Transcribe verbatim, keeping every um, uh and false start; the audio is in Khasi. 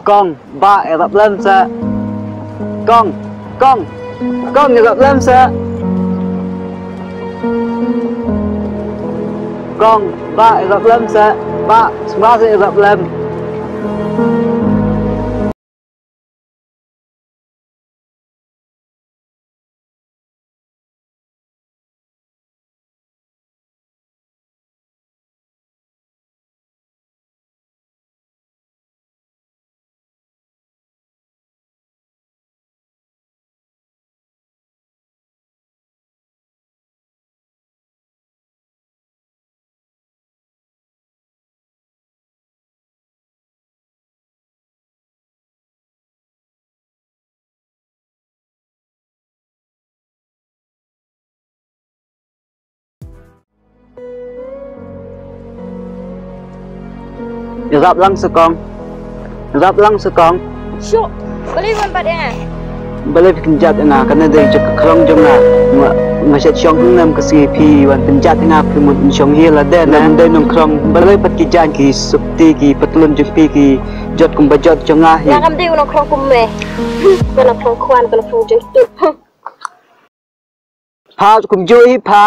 Kong, Bah, ïarap lem seh. Kong, Kong, Kong, ïarap lem seh. Kong, Bah, ïarap lem seh. Bah, sngewbha seh ïarap lem. Ïarap lang seh Kong. Ïarap lang seh Kong. Shuh, balei wan bat ïa nga? Balei phi kynjat ïa nga, kane dei jaka khrong jong nga. Nga, nga shet shong hangne ka sngi, phi wan kynjat ïa nga, phi mut shong hi la dei na, dei nongkhrong. Balei pat ki jaiñ ki sopti ki patlun jong phi ki jot kumba jot jong nga hi. Nga kam dei u nongkhrong kum me. Ka nongkhrong khwan, ka nongkhrong jingtuh. Pha kumjuh hi pha.